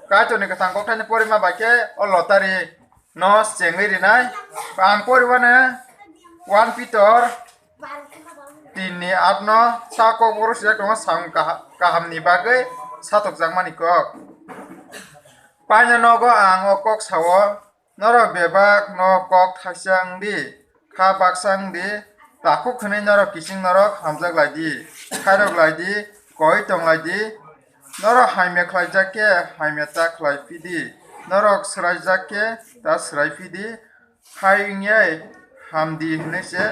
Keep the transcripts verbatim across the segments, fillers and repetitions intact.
Kaitorni kwthang kokthaini porima bai khe o lottery no chengwi rinai. Ang poribani one Pitor tin ni aat no sa kokborok sijak tongo, samung kaha-, kahamni bagwi satokjakmani kok. Paino nogo ang o kok sao, norok bebak no kok thaisa wng di, kha baksa wng di, takhuk hwnwi norok kiching norok hamjak lai di, khairok lai di, koi tong lai di. Norok hamya khlaijak khe hamya ta khlai phi di, norok swraijak khe ta swrai phi di, hai wngya ham di hwnwi se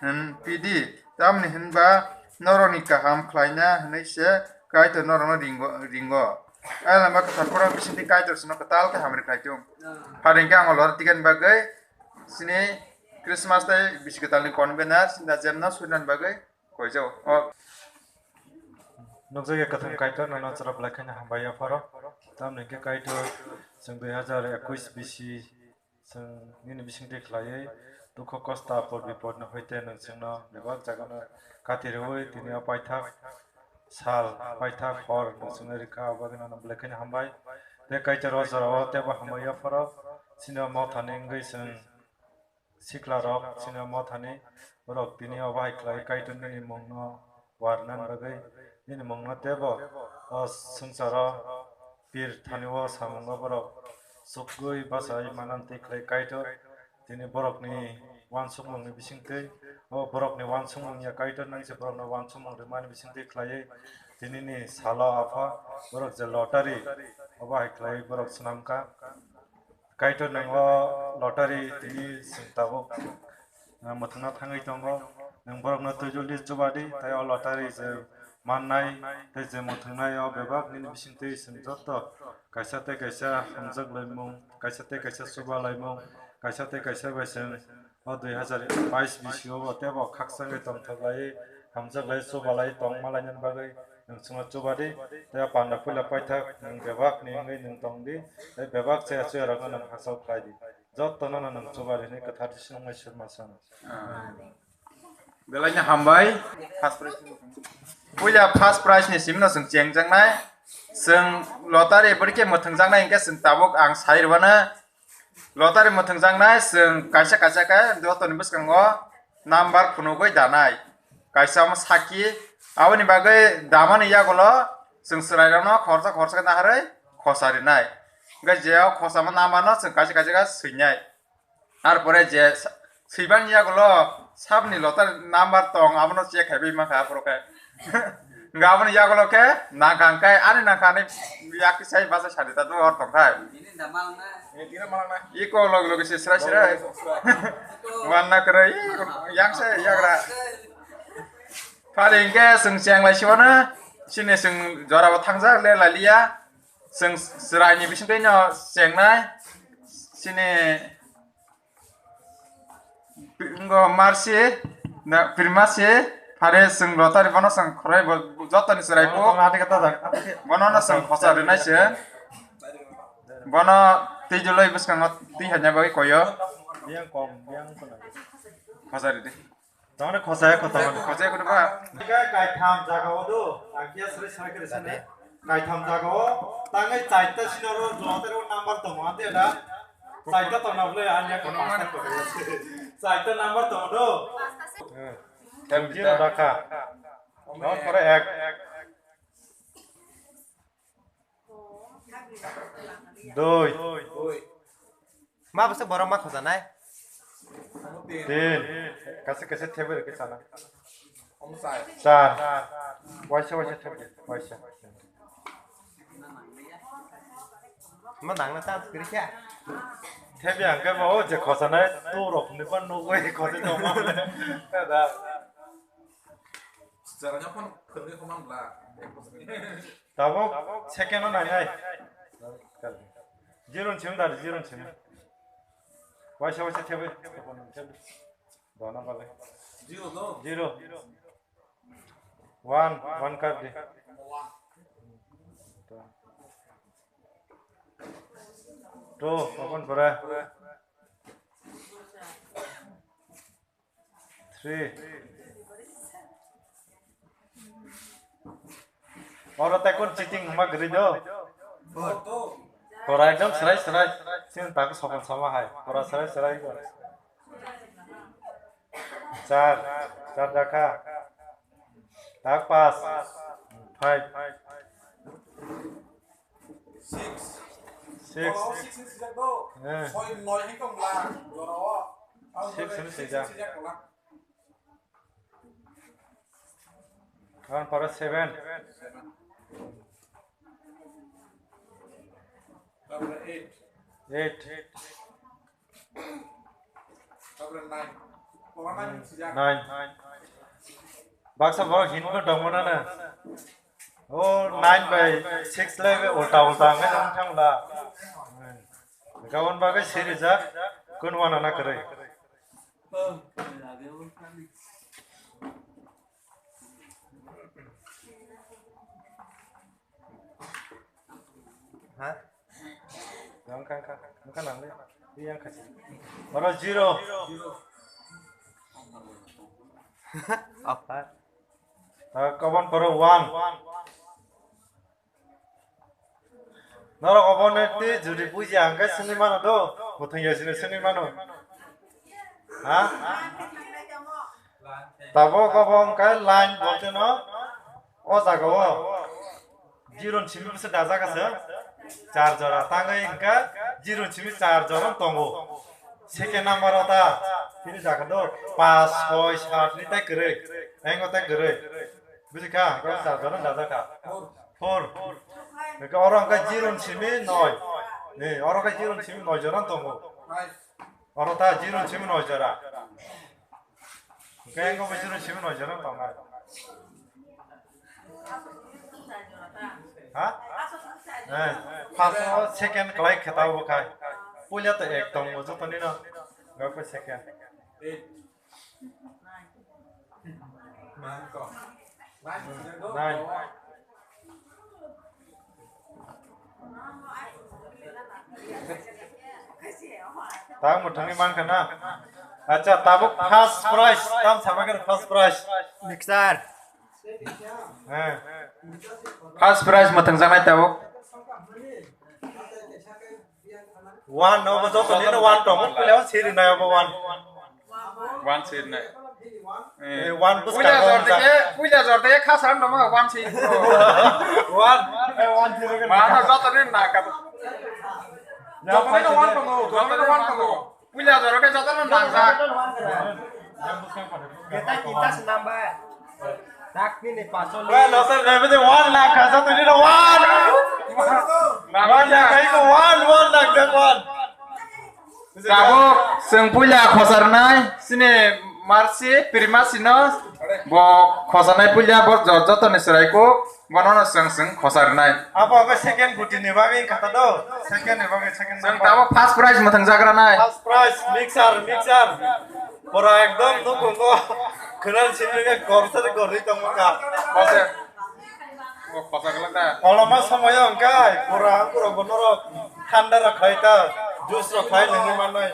hwn phi di, tamni hwn ba norokni kaham khlaina hwnwi se Kaitor norokno ringo, ringo. Ai lama kwthar Borok bisingtwi Kaitor chwngno kwtal khe hamri khlai thung. Pharing khe ang o lottery ticket ni bagwi chini Christmas tei bisi kwtalni convener sinda jemno suinani bagwi koijao. O. Nukjakya kwthang Kaitor, nono chwrap lai khaina hambai yapharo. Tamni khe Kaitor chwng dui hazar ekush bisi Chwng nini bisingtwi khlaiwi dukhu kosto apod bipodni hoite nwng chwngno bebak jagano kati rwui tini o paithak sal, paithak hor nwng chwngno rikha, abo bagwi nono belai kheno hambai. Tei Kaitor o jorao teibo hambai yapharo chini o mothani wngwi chwng siklarok, chini o mothani borok tini o bahai khlai Kaitor nini mungno warnani bagwi nini mungno teibo o swngcharo pir thani o samungo borok chukgwi bachai manani twi khlai Kaitor. Tini borokni uansukmungni bisingtwi, o borokni uansukmung ya Kaitor nang se borokno uansukmung rwmani bisingtwi khlaiwi tinini salo apha borok je lottery obo hai khlaiwi borok swnamkha. Kaitor nang o lottery tini chwng tabuk, ah, mwthangna thangwi tongo. Nwng borokno twijoli chuba di, tei o lottery je mannai tei je mwthangnai o bebak nini bisingtwi chwng joto kaisa tei kaisa hamjak laimung, kaisa tei kaisa chuba laimung, kaisa tei kaisa bai chwng o dui hazar bais bisio bo teibo khakchangwi tongthok lai, hamjak lai, chuba lai tongma lainani bagwi nwng chwngno chuba di. Tei o panda puila paithak nwng bebak ni wngwi nwng tong di, tei bebak chaya chuya rokno nwng hakchal khlai di. Jotono no nwng chuba rinwi kwthar Jisu nungmai sirma sano. Belai no hambai. First prize. Puila first prize ni simi no chwng chengjaknai. Chwng lottery bwrwi khe mwthangjaknai hwnkhe chwng tabuk ang sai rwmano. Lottery mwthangjaknai chwng kaisa kaisa khe jotoni bwskango number phunugwi danai. Kaisa omo saki, aboni bagwi damani yagulo chwng chwrairokno khoroksa khoroksa khe naharwi khosa rinai. Hwnkhe je o khosamo number no chwng kaisa kaisa khe swinai. Arpore je sa-, swibani yagulo sabni lottery number tong, abono check khaiwi mankha aphuru khe. Hwnkhe aboni yagulo khe nangkha, hwnkhe ani nangkha ani yak sai basa sari ta do hor tongkhai. Iko logi logi se srai srai. Wanna kwrwi, yang se yagra. Phari hwnkhe chwng cheng lai sibana, chini chwng jorabo thangjak le laliya. Chwng chwraini bisingtwi no chengnai, chini Pi-, ngo marsi, na, pirmasi, phare chwng lottery bono chwng khoroi bo, jotoni chwrai bo. Bono no chwng khosa rinai se. Bono twijloi bwskango twi hanya bagwi koyo. Biyang kom, biyang kono. Khosa ridi. Tongni khosa ya khosa. Khosa ya khosa ba. Kaitham jaga o do, ang khe sri sri kre sene. Kaitham jaga o, tangwi chaita sinaro lottery number tongo, ante da. Chaita tongna bole, anya ko pasta ko. Chaita number tongo do. Zero dakha. No, pore ek. Dui. Ma bwswk borok ma khojanai? Tin. Kaisa kaisa thebwi rwkhe chana. Char. Waisa waisa thebwi. Waisa. Ma nangna chance kwrwi kha. Thebwi ang khe bo o je khojanai tu rok ni ban nugwi khojai tongma. Da. Tabuk second o nangnai. Zero ni simi dadi, zero ni simi. Waisa waisa thebwi. Dona bagwi. Zero do? Zero. One, one kar di. Two, open pura. Three. Oro tei kun cheating ma gri do? Pora ekdom serai serai. Sini tak sokol sama hai. Pora serai serai. Char, char jakha. Tak pas. Five. Six. Six. Jorao six ni sijak do. Eh. Soi noi hai tong la, jorao. Six ni sijak. Sijak la. Ang para seven. Tapore eight. Eight. Tapore nine. Pora nine sijak. Nine. Baksa borok hinwi tongmana na. O nine by six le ulta ulta hwnwi tong thangla. Gabon bagwi sirijak kun wana na kwrwi. Ha? Yang kan kan kan nang le. Yang kasi. Oro zero. Apa? Kabon poro one. Norok obo ne twi judi buji ang khe sini mano do, muthung ya sini sini mano. Ha? Tabok obo wngkha line bolte no o jaga o zero ni simi bwswk dajak asa char jora tangwi wngkha zero ni simi char jora tongo. Second number o ta tini jaga do pas soi sat ni tai kwrwi, engo tai kwrwi. Buji kha, kok char jora dajak kha. Four. Hingke oro hingke zero ni simi noi. Ni, oro hingke zero ni simi noi jora tongo. Oro ta zero ni simi noi jora. Hingke engko bo zero ni simi noi jora tongo. Ha? Eh, first o second kwlai khe ta bo khai. Puila to ek tongo joto ni no. Hingke second. Nine. Tang muthungwi mankha na? Acha, tabuk first prize, tam sama khe first prize. Mixer. Eh. First prize muthungjaknai tabuk. One no bo joto ni no one tongo, puila o siri nai bo one. One siri nai. Eh, one bus puila ka jor de ke, puila jor de ke khasar no ma one siri. One. Eh, one siri ke. Ma no joto ni na ka. Joto ni no one tongo, joto ni no one tongo. Puila jor ke joto ni na ka. Kita kita senamba. Takni ni paso ni. Wah, lo sir, lebih de one lakh kasa tu ni do one. One lakh kai ko one, one lakh de one. Tabuk seng puila khosarnai sini marsi primasi no bo khosarnai puila bo jo-, joto ni serai ko bono no seng seng khosarnai. Abo abo second guti ni bagwi kata do. Second ni bagwi second. Seng number. Tabuk first prize muthung jagra nai. First prize mixer, mixer. Pura ekdom nukungo khwnal simi khe gor sari gorwi tongma kha. Khasa. O khasa glak da. Koloma somoyo hwnkhe pura ang pura bonorok thanda rok khlai ta, juice rok khlai nangwi mannai.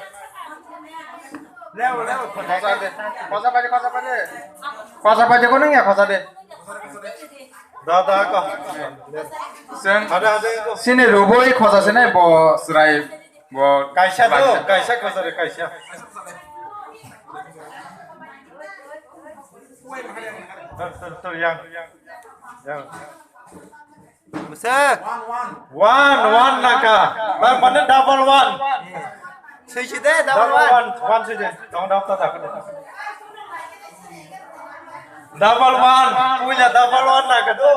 Lewo, lewo, khasa de. Khasa pai de, khasa pai de. Khasa pai de, kono ya khasa de. Da, da, ko. Seng. Ada, ada, ko. Sini ruboi khasa sini bo serai. Bo kaisa do, kaisa. Kaisa khosari, kaisa. Tor, tor, tor, yang. Yang. Bwswk. One, one naka. Tar mane double one. Sui si de, double one. Double one, one sui de. Tong dap ta dak. Double one. Puja double one naka do.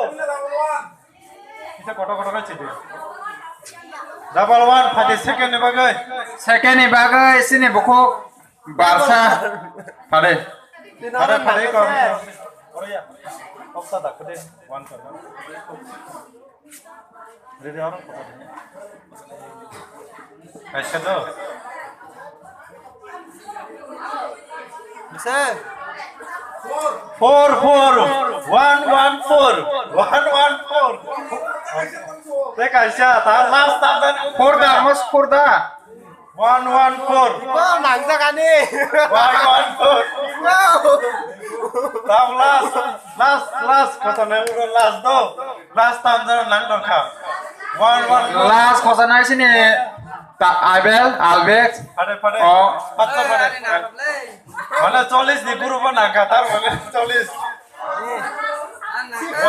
Kisa koto koto na chidi. Double one, thirty second ni bagwi. Second ni bagwi, sini bukhuk barsa. Phade. Phade, phade ko. Oro ya. Opsa da, phade. One shot. Ready, oro koto. Kaisa do. Bisa. Four, four. One, one, four. One, one, four. Te kaisa, ta last, ta dan. Four da, mas four da. One, one, four. Oh, nangjakani. One, one, four. Tam last, last, last, kata nang last do. Last tam jana nang dong kha. One, one, one. Last khosa nai sini ta-, Abel, Albex. Pare, pare. Oh. Patsa pare. Mana chollish ni guru bo nangka, tar mana chollish.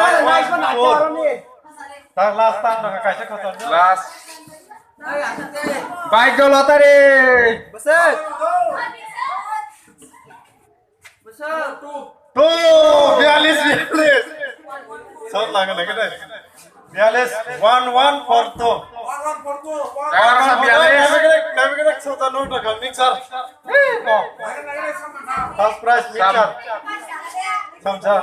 One, one, four. Tar last, tar nangka, kaisa khosa. Last. Bike do lottery. Bwswk. Tu, bialis, bialis. Sot laga, laga deh. Bialis, one, one, four, two. Jangan rasa bialis. Nabi kena, nabi kena, sota no taka, mixer. First prize, mixer. Samsa.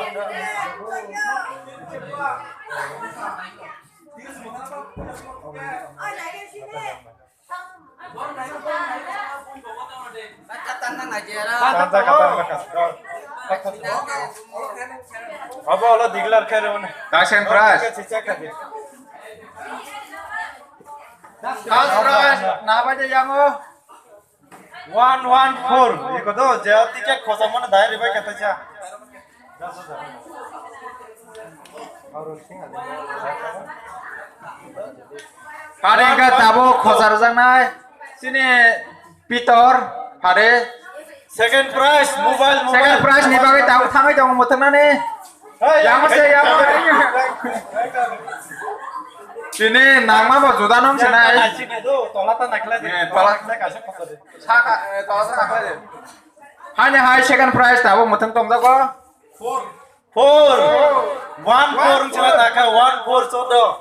Kata, kata, kata. Abo olo declare khe rw. Kaisen prize. First prize, na bai de yango. One one four. Iko do, je ticket khosa mane dai ribai kata cha. Phare wngkha tabuk khosa rwjaknai chini Pitor, phare. Second prize, mobile, mobile. Second prize ni bagwi tabuk thangwi tongo mwthangmani. Hey, yang se, hey, yang hey, se. Chini nangma bo juda nong sinai. Tola ta nakhla de. Eh, tola. Saka, eh, tola ta nakhla de. Hani hai second prize tabuk mwthang tongjago. Four. Four. One four wngkha takha, one four chodo.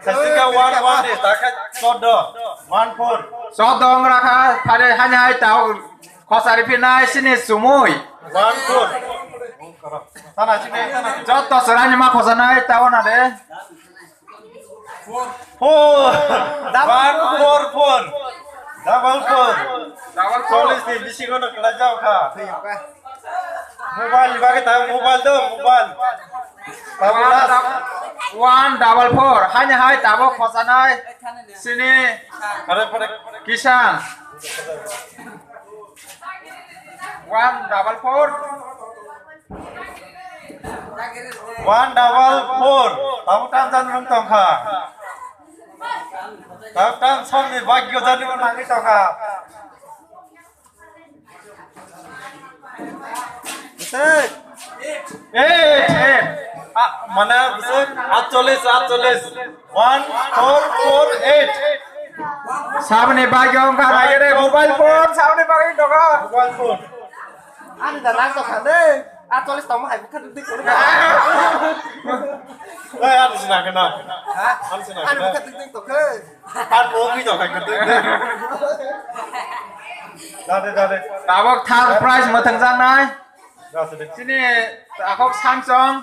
Sasika one one ni takha chodo. One four. Chodo wng rakha, phare hani hai tao khosari phinai sini sumui. One four. Tana sini, tana sini. Joto serani ma khosanai tao na de. Four. One four four. Double four. Double four. Chollish ni bisingo no kwlai jao kha. Mobile ni bagwi ta, mobile do, mobile. Tabuk last. One double four. Haini hai tabuk khosanai. Sini. Pare, pare. Kisan. One double four. One double four. Tabuk tamjani wng tongkha. Tabuk tam somni bagyo jani wng nangwi tongkha. Hey. Hey, hey. Ah, mana besar? Atchollis, atchollis. One four four eight. Saboni bagyo wngkha nai re mobile phone, saboni bagwi dogo. Mobile phone. Ani da lang tongkha de. Atchollis tongma hai bukha dui kono. Oi, ani sinakena. Ha? Ani sinakena. Ani bukha dui tongkha. Ar bo wi tong khai khe. Dade, dade. Tabok third prize mwthangjaknai. Dade. Chini takhok Samsung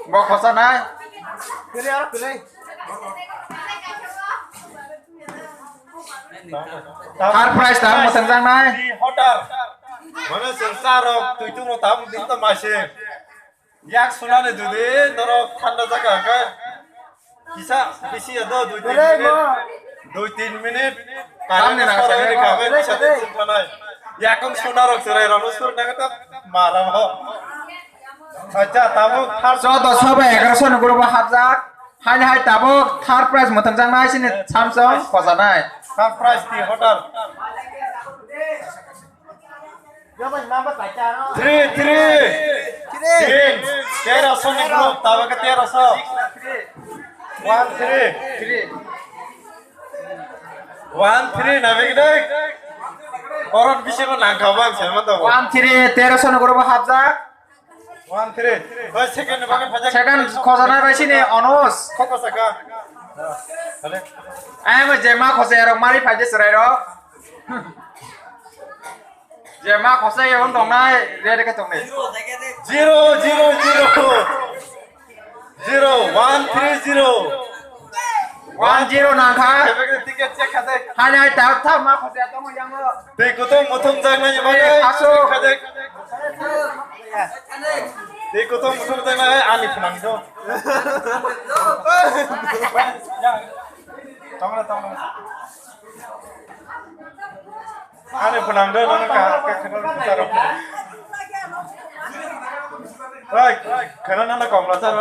bo khosanai. Kiri aro kiri. Third prize ta mwthangjaknai. Hotar. Mane sensar rok twi tungno tabok din to maise. Yak sunani jodi norok thanda jaga hwnkhe kisa bisi ya do dui tin minute, dui tin minute. Tamni nang sari kisa tin thanai. Yakung sunarok chwrai rokno sur nang ta mara mo. Acha tabuk third. Choudo so bai egaroso ni group o hapjak. Haini hai tabuk third prize mwthangjaknai sini Samsung khosanai. Third prize ni hotar. Three, three. Three. Three. Teroso ni group, tabuk teroso. One three. Three. One three, na big day. Koron bisingo nangkha bang, sama to. One three, teroso ni group hapjak. One three. Oi, second ni bagwi phajak. Second khosanai bai sini Anush. Kok saka. Hale. Ai mo jema khosai rok mari phaide chwrai rok. Jema khosai rok tongnai, re re khe tongnai. Zero, zero, zero. Zero, one three zero. One zero nangkha. Ticket check khade. Hai hai ta ta ma khosai tongo yango. Tei kutung muthung jak nai ma. Eh, aso. Khade. Tei kutung muthung jak nai ani phnang do. Tongla tongla. Ani phnang do nang ka ka khana saro. Oi, khana nang komla saro.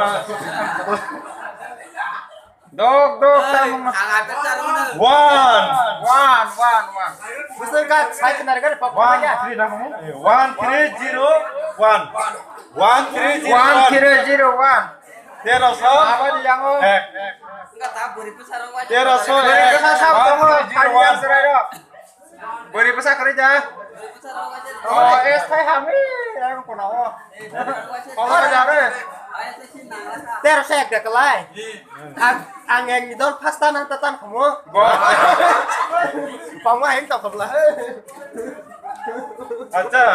Dok, dok, tamung. One. One, one, one. Bwswk ka sai khnari gari pok One, ya. Three na kamo? One, three, zero, one. One, three, zero, One, one. Three, zero, one. Tero so. Abadi yango. Ek. Tero so. Bwrwi ek. Bwsa sa One, tongo, three, zero, phai one. Serai rok. Bwrwi bwsa kwrwi da. Oh, es thai ham ni, ang kono o. Power da re. Tero se ek da kalai. Ang, ang ek ni dol phasta nang ta tan khomo. Bo. Pangma heng to khobla. Acha,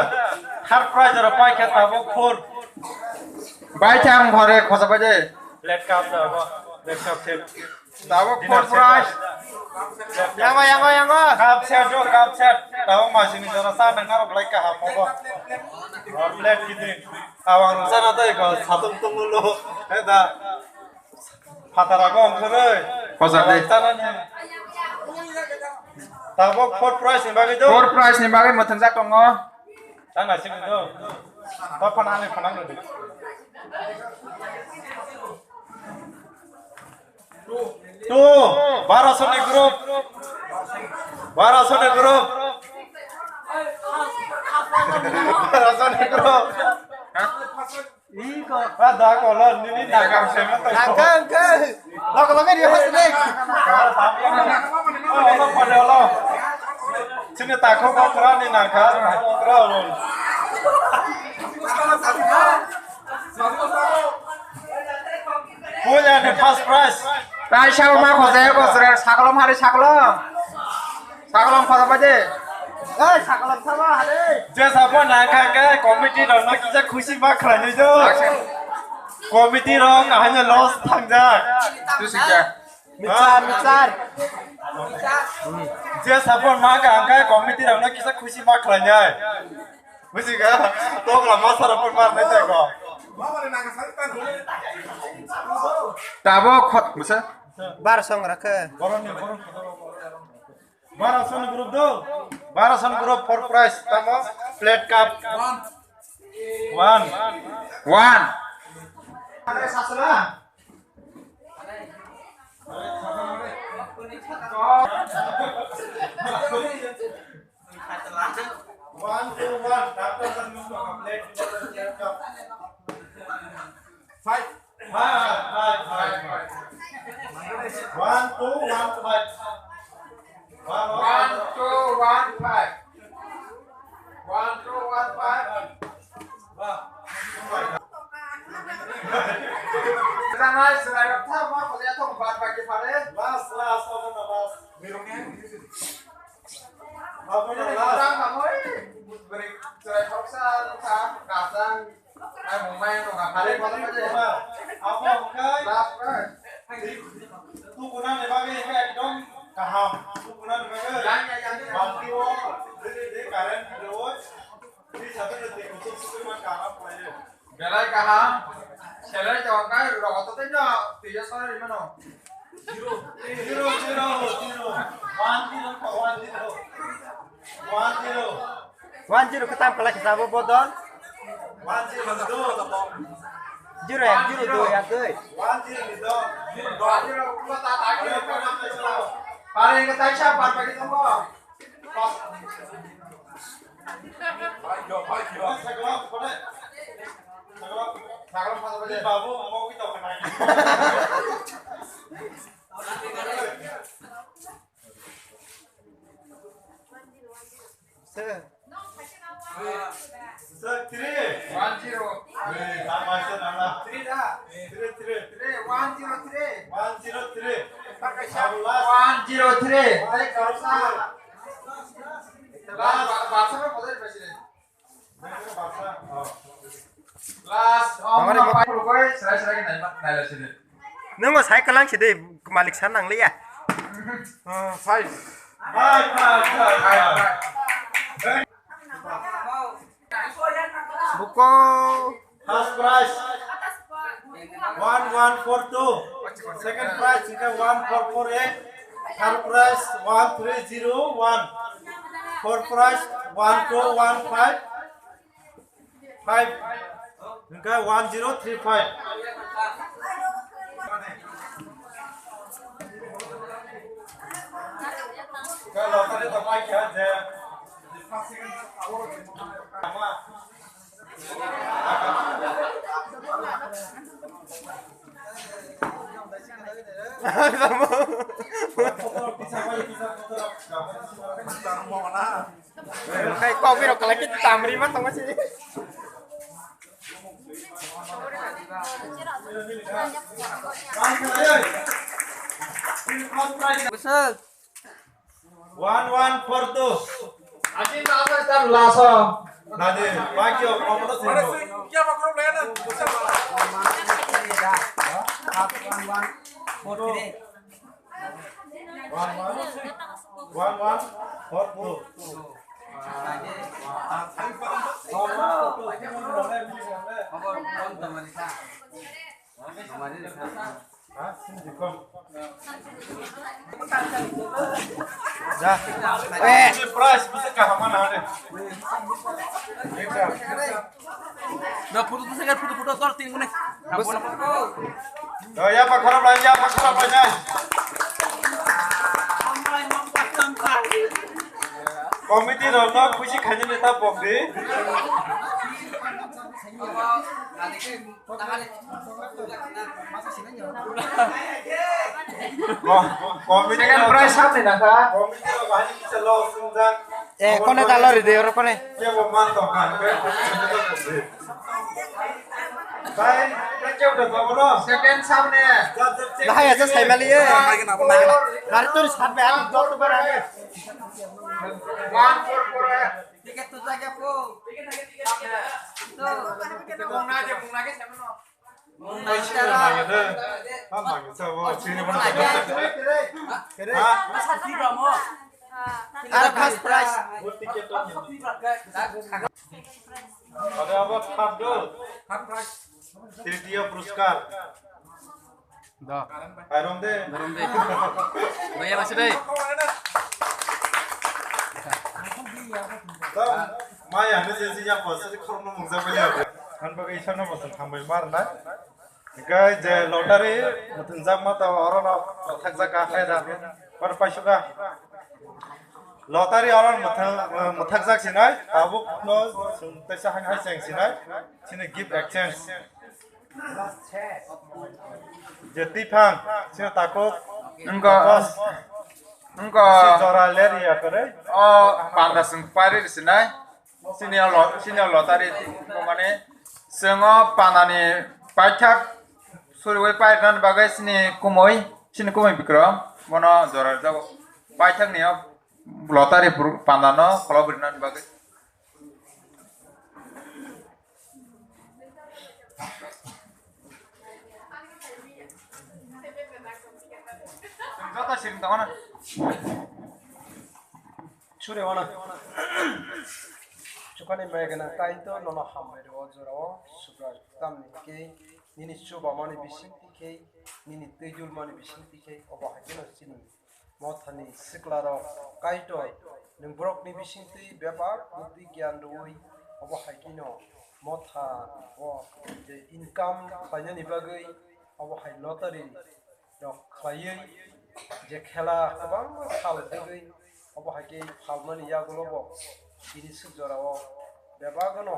third prize ro pai khe tabuk four. Bai thang hore khosa baje. Let's go, let's go. Tabuk four prize. Yango, yango, yango. Cup set, oh, cup set. Tabuk masini jora sa nang aro belai kaham obo. Or plate kiti. Awang rung sana tei ko satung tungulu. Heda. Phatara ko ongkhoroi. Kosa de. Sana ni. Tabuk four prize ni bagwi do. Four prize ni bagwi mwthangsa tongo. Sana sini do. Ba phana ni phana do. Two, barosoni group. Barosoni group. Barosoni group. Iko. Ada kolor nini nagang sema to. Nagang ke. Lok lok ni host nek. Oh, olo pade olo. Sini takho ko kra ni nangkha. Kra olo. Puila ni first prize. Tai sabo ma khojayo bosre sakolom hari sakolom. Sakolom khoja baje. Ei sakolom sabo hari. Je sabo nangkha ke committee rok no kisa khusi ma khlai nai do. Committee rok ahanya loss thangjak. Tu sikya. Michar, michar. Je sabo ma ka angka committee rok no kisa khusi ma khlai nai. Bujiga, tokla masara pun mar nai tei ko. Tabo khot, busa? Bar song rakhe. Boroni, boroni. Bara son group do. Bara son group four prize tamo plate cup. One. One. One. Ada sasana. One, two, one. Doctor, sir, move to complete. Five. Five, five, five, five. One, two, one, five. One, one, two, one, five. One, two, one, five. Janai, selain apa, apa, apa, apa, apa, apa, apa, apa, Last, last, apa, last. Birungnya. Apa, last. Birung, birung, cerai, paksa, luka, kacang. Ai, mumbai no ka phale pala pala. Abo hwnkhe. Last prize. Tukunani bagwi hwnkhe ekdom kaham. Tukunani bagwi. Yang, yang, yang, yang. Balti o, de, de, de, current rwi. Twi sathai twi kuchuk sukrima kaham khlaio. Belai kaham. Selai tongkha, rogo to tei no, twi ya sari mano. Zero, zero, zero. One zero, one zero. One zero. One zero khe tam khlai khe sabo bodol. One zero ni do. Zero ek zero do ya doi. One zero ni do. Zero do. Are khe taisa bar bai tongo. Bhai yo, bhai yo. Sagla, sagla, sagla, sagla, babu, mau kita kenal. Sir. Sir, three. One zero. Three, three, three. Three, one zero three. One zero three. One zero three. Thank you, sir. Last. Last, oh, Tongori ma mo- pai pulugoi, serai serai ke nai ma, nai lai sini. Nung bo sai kalang sidi, malik san nang liya. Hmm, sai. Buko. First prize one one four two. Second prize hingke one four four eight. Third prize one three zero one. Fourth prize one two one five. Five. Hingke one zero three five. Kai kok biro kalai ki tamri ma tongma si. Bwswk. One one four two. Asin asa tar laso. Nadi, bakyo, komodo sino. One one, one one four two. Ja. Eh. Prize bisa kaham mana ada? No, photo tu segar, photo, photo, tor, tin gune. Ya, pakara belanja, pakara belanja. Komiti rok no khusi khaini neta bokdi. Ko-, komiti second prize samni nangkha. Komiti rok bahai kisa lo sungjak. Eh, kone dalo ride, oro kone. Kebo man tongkha, be. Bai, thank you, the governor. Second samne. Lahai aja saimali ye. Nari turi sat be, ang dot bar ane. One four four. Ticket to jaga po. Mung na je, mung na ke sama no. Mung na je. Ha, mung sa bo, sini mana? Ha? Ar first prize. Ada apa? Third prize. Tritiyo puruskar. Da. Kairom de. Darom de. Bhaiya, masi dai. Tam, maya, ne sesi ya, pas, sesi khorno mungsa bhaiya. Han bagai isana masa thambai mar na. Gai je lottery, mutunjak ma ta oro no thakjak ka hai da. Par paisuka. Lottery oro muthang, muthakjak sinai, tabuk no sung tesa hai hai seng sinai. Sini gift exchange. Je twiphang, sini takuk. Wngkha, bos. Wngkha. Sini jora ler ya kare. O panda sung pari sinai. Sini lo, sini lottery mane swngo pandani paithak suriwi pairnani bagwi sini kumui, sini kumui bikro. Bono jora jago. Paithak ni o lottery bru-, pandano kholo brinani bagwi. Joto siring tongo na. Sure wana. Chukani mai gana kaito nono hambai rwo jorao subra tamni khe nini chubamani bisingtwi khe nini twijulmani bisingtwi khe obo hai kheno chini Mothani siklarok Kaitor, nwng borokni bisingtwi bebak budi giyan rwui, obo hai kheno motha o je income khlainani bagwi, obo hai lottery rok khlaiwi, je khela kwbangma sal dwgwi, obo hai khe phalmani yagulo bo bini swk jorao bebak'-no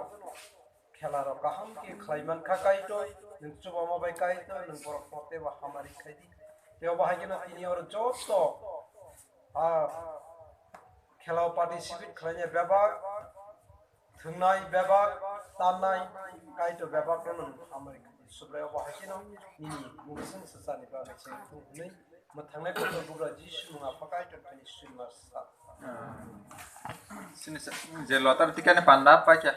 Khela rok kaham khe khlai man kha Kaitor, nwng chubama bai Kaitor, nwng borok no teibo hamari khai di. Tei obo hai kheno tini oro joto, ah, khela o participate khlainai bebak, thwngnai bebak, tannai Kaitor bebak no nwng hamari khai di. Subrai obo hai kheno nini mungsung swchani bagwi se thung hwnwi mwthangnai Kotor Bugra Jisu nwng Apha Kaitor thani suri ma sa. Sini sa, je lotar tikani panda paikha.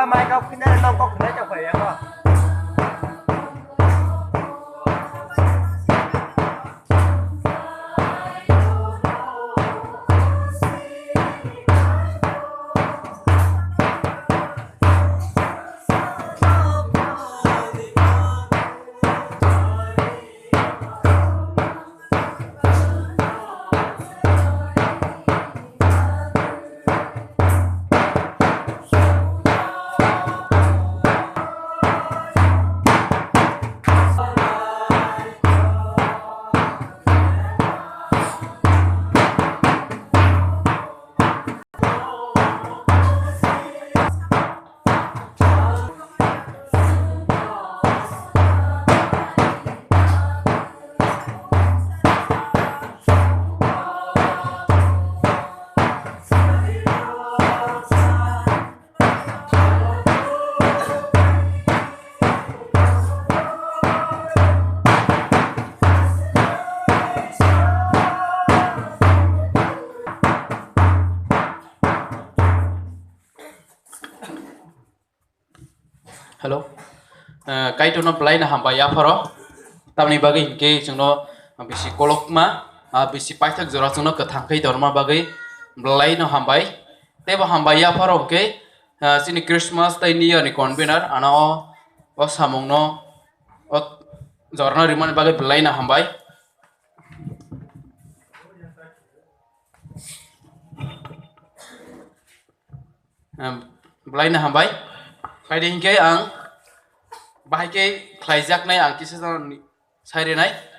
Mai kok khina nong kok khina chok phai ya ko. Hello. Eh, Kaitorno belai no hambai yapharo. Tamni bagwi hinkhe chwngno bisi kolokma, ah, bisi paithak jora chwngno kwthang khe torma bagwi belai no hambai. Teibo hambai yapharo hinkhe, ah, chini Christmas tei New Year ni convener ano o, o samungno o jorano rimani bagwi belai no hambai. Em, belai no hambai. Khaidi hinkhe ang bahai khe khlaijaknai ang kisa jani sai rinai.